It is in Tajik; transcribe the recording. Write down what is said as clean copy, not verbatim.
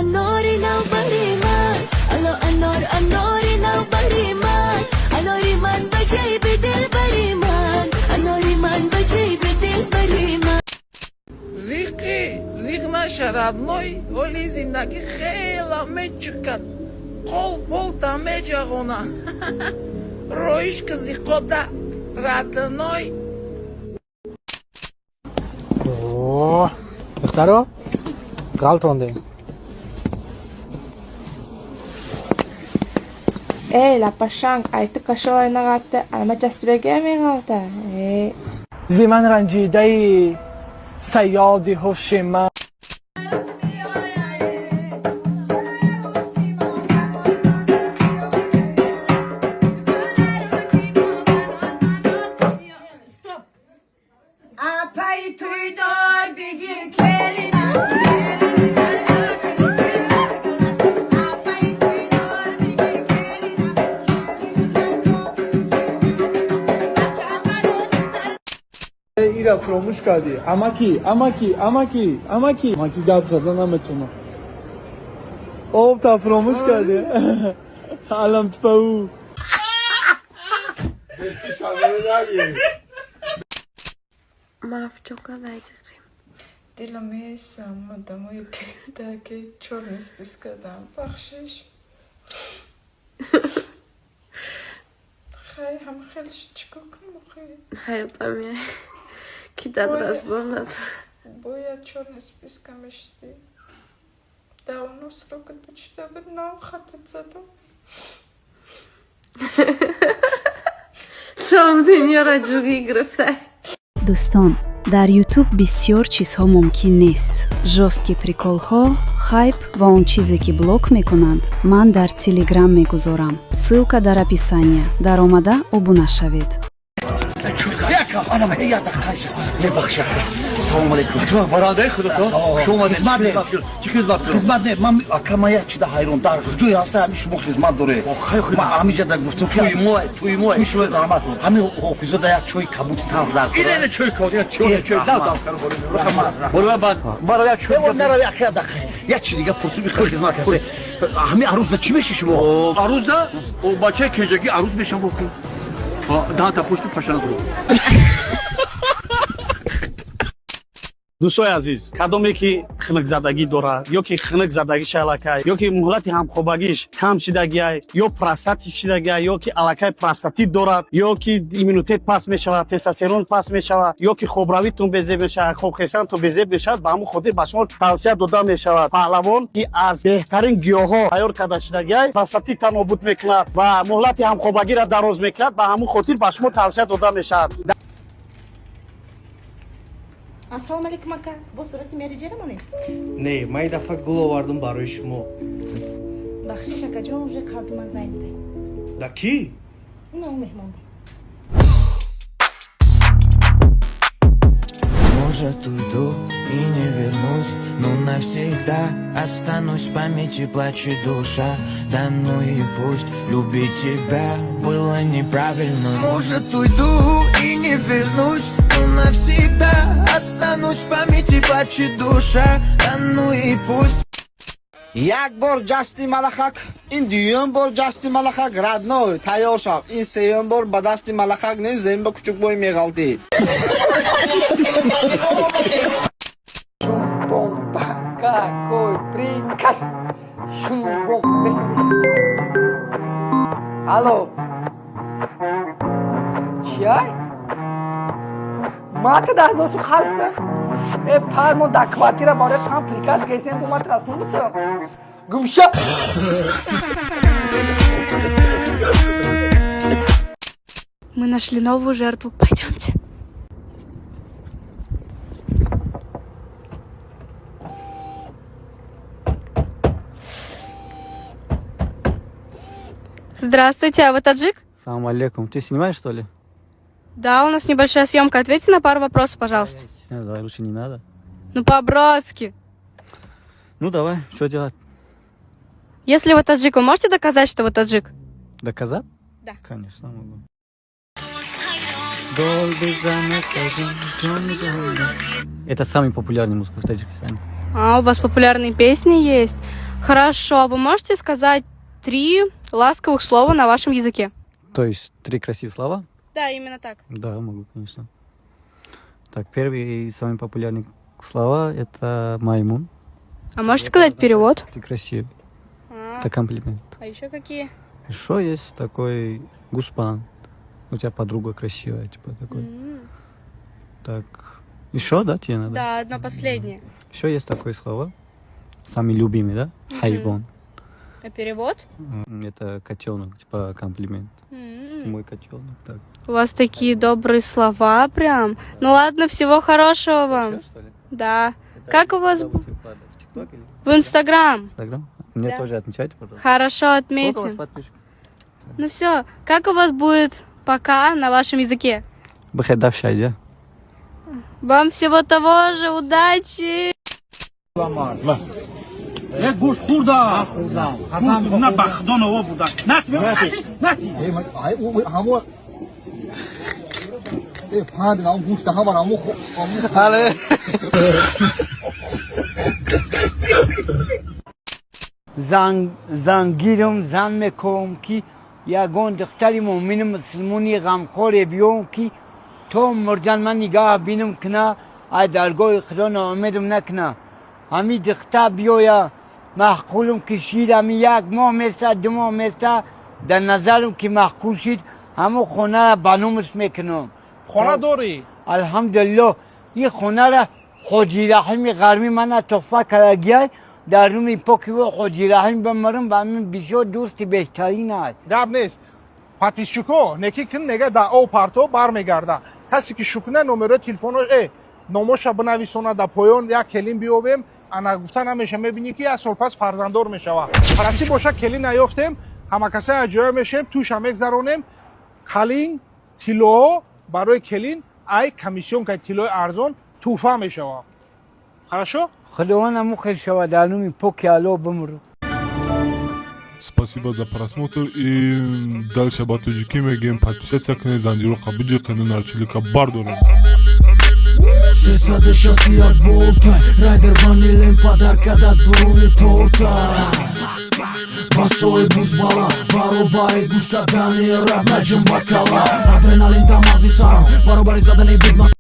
Анори навбари ман, ало анор, анори навбари ман, анори ман ба ҷайби дилбари ман, анори ман ба ҷайби дилбари ман. Зиқӣ зиқ наша, родной, оли зиндагӣ хела мечукад, қол полта меҷағона, роишка зиқода, родной. Духтаро, ғалтондем. Эй, лапашанг, ай ту кашолай нағалтида, ай ма часпидагия меғалта. Э. Зи ман ранҷидаи саёди ҳуши ман. Апай туйдор бигир келина. Апай туйдор бигир келина. Ира фуромӯш кардӣ, амаки, амаки, амаки, амаки, амаки, гап зада наметонам. Обта фуромӯш кардӣ, алам тпау. Мавчока дайкақем. Дилам месам одамое ки даки чёрный списка дам, бахшиш. Хай, ҳам хел ши, чикор кунам охи? Ҳаётам я ки дар разбор надорад. Бояд чёрный списка мешидӣ. Давно срокат бичида буд, нав хатат задам. Сом дунёро ҷугӣ гирифта. Дӯстон, дар Ютуб бисёр чизҳо мумкин нест: жёсткий приколҳо, хайп ва он чизе, ки блок мекунанд, ман дар Телеграм мегузорам. Ссылка дар описания. Даромада обуна шавед. Анам я дақиқа, мебахшад. Салому алейкум. Бародари худо, хуш омадед. Хизмат не. Чӣ хизмат? Хизмат не, ман ака, ман як чида ҳайрон, дар ҷое ҳаста, ҳами шумо хизмат доре. Ман ҳамиҷа да гуфтам ки Туи мо, туи мо. Шумо раҳмат. Ҳами ҳофизо да як чойи кабути талх дар. Ина чой кабут, ина чой, чой, дав дав кар. Боро баъд, боро як чой. Нара, як дақиқа. Як чи дига пурсуби хизмат касе. Ҳами арӯзда чӣ меши шумо? Арӯзда? О, бачаи кеҷагӣ арӯз мешам гуфтам. Даҳта пушти пашана дуру. Дӯстои азиз, кадоме ки хунукзадагӣ дорад ё ки хунукзадагиша аллакай, ё ки муҳлати ҳамхобагиш кам шидагиай, ё простати шидагиай, ё ки аллакай простатит дорад, ё ки иммунитет паст мешавад, тестостерон паст мешавад, ё ки хобравитон безеб мешавад, хобхесантон безеб мешавад, ба ҳамон хотир ба шумо тавсия дода мешавад Паҳлавон, ки аз беҳтарин гиёҳҳо тайёр карда шидагиай, простатита нобуд мекунад ва муҳлати ҳамхобагиро дароз мекунад. Ба ҳамон хотир ба шумо тавсия дода мешавад. Ассалому алейкум, ака. Бо сурати мериҷера монед? Не, ман ин дафъа гул овардум барои шумо. Бахшиш, акаҷон, уже қалби ман занята. Да кӣ? Ина меҳмон. Может, уйду и не вернусь, но навсегда останусь в памяти, плачет душа. Да ну и пусть, любить тебя было неправильно. Может, уйду и не вернусь, но навсегда останусь в памяти, плачет душа. Да ну и пусть. Як бор ҷасти малахак, ин дуюм бор ҷасти малахак, родной, тайёр шав, ин сеюм бор ба дасти малахак не, зем ба кучукбой меғалтӣ. Бомба, какой приказ! Шум-бом, леси, леси. Алло. Чай? Мата дар сум хаста? Э, пар мо дар квартира барои пан приказ гирифтем, бо мат расун бутам. Гумша! Мы нашли новую жертву. Пойдемте. Здравствуйте, а вы таджик? Салам алейкум. Ты снимаешь, что ли? Да, у нас небольшая съемка. Ответьте на пару вопросов, пожалуйста. Стесняюсь, давай лучше не надо. Ну, по-братски. Ну давай, что делать? Если вы таджик, вы можете доказать, что вы таджик? Доказать? Да. Конечно, могу. Это самый популярный музыка в Таджикистане. А, у вас популярные песни есть. Хорошо, вы можете сказать три ласковых слова на вашем языке? То есть три красивых слова? Да, именно так. Да, могу, конечно. Так, первый и самый популярный слова — это маймун. А можете сказать перевод? Ты красивый. А, Это комплимент. а еще какие? Еще есть такой гуспан. У тебя подруга красивая, типа такой. Так, еще, да, тебе надо? Да, одно последнее. Еще есть такое слово. Самый любимый, да? Мгм. Хайвон. А перевод? Это котенок, типа комплимент. Ты мой котенок, так. У вас такие добрые слова прям. Ну ладно, всего хорошего вам. Всё, что ли? Да. Как у вас Куда будете выкладывать? В ТикТок или в Инстаграм? Инстаграм? Мне Да. тоже отмечайте, пожалуйста. Хорошо, Сколько у вас отметим. подписчиков? Ну все, как у вас будет «пока» на вашем языке? Бахедавшайдя. Вам всего того же, удачи! Як гӯш хӯрда, на, ба худо наво буда. Ҳамо панд нам гӯшта ҳама ҳамо. Але. Зангирам, зан мекунам, ки ягон духтари муъмини мусулмони ғамхоре биём, ки то мурдан ман нигаҳ бинам кина, ай даргоҳи худо ноумедам накуна. Ҳами духтар биёя, маъқулам ки шид, ҳами як моҳ места, 2 моҳ места, дар назарам ки маъқул шид, ҳамон хонара ба номаш мекунам. Хона дорӣ? Алҳамдулилло, ин хонара Ҳоҷи Раҳими ғармӣ мана туҳфа кардагиай. Дар номи поки ӯ, Ҳоҷи Раҳим, бимирам, ба ман бисёр дӯсти беҳтарин аст. Гап нест, подписчико неки кин нега да об парто бармегарда. Касе ки шукна, номерои телефоно номоша бинависона да поён. Як келин биёбем, ана гуфта намеша, мебинӣ ки як сол пас фарзанддор мешава. Парасӣ боша, келин наёфтем, ҳамакаса аҷоя мешем, туша мегзаронем. Қалин тиллоҳо барои келин ай комиссионкаи тиллои арзон тӯҳфа мешава. Хорошо? Худованд ҳамун хел шава, дар номи поки Алло бимирам. Спасибо за просмотр и дальше ба тоҷикӣ мегӯем: подписаться кунед, занҷироқа биҷиқену нарчилика бардорем. 361 волта, райдер ванилем падарка да дуруни торта. Басои бузбала баробари гӯш кардани раб наҷум бакала, адреналин дар мағзи сарам баробари задани бигма.